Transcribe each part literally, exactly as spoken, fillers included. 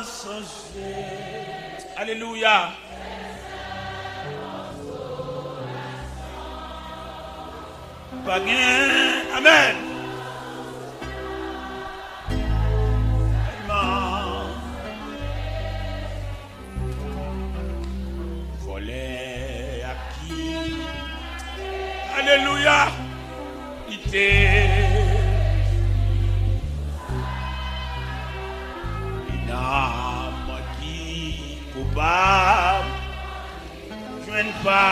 Sonje. Alelouya. Pa gen. Amèn. Tèlman vòlè a ki, alelouya, li te li nanm ki koupab jwenn pa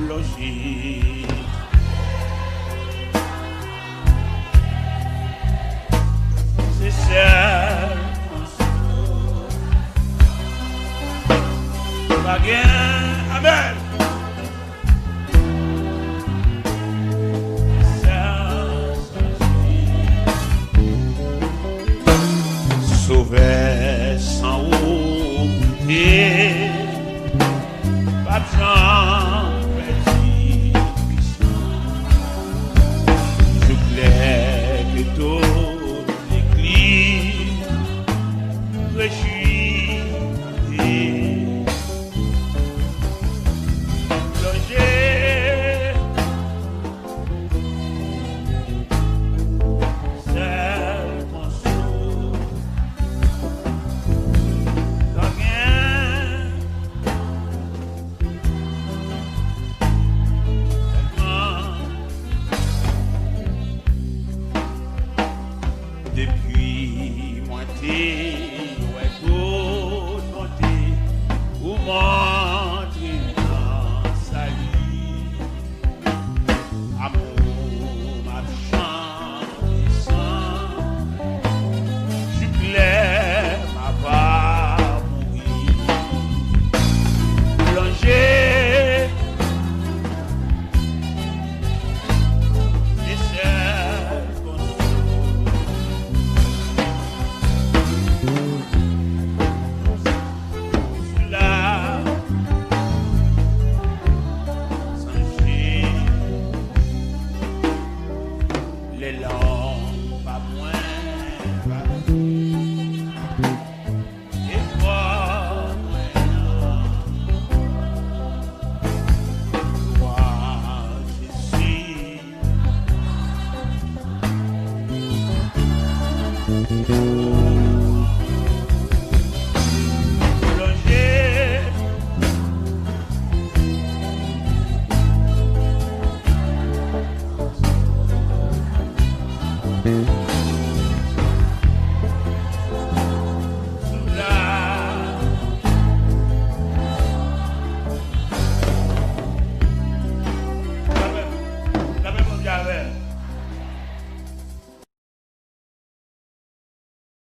plonje. Se sèl konsèy. Pa gen, amèn. Sèl konsèy. Sovè san ou goute. P ap janm pèdi pwisans. Jou klè ke tout legliz rejwi, plonje. Sèl konsèy. Pa gen. Depi mwen te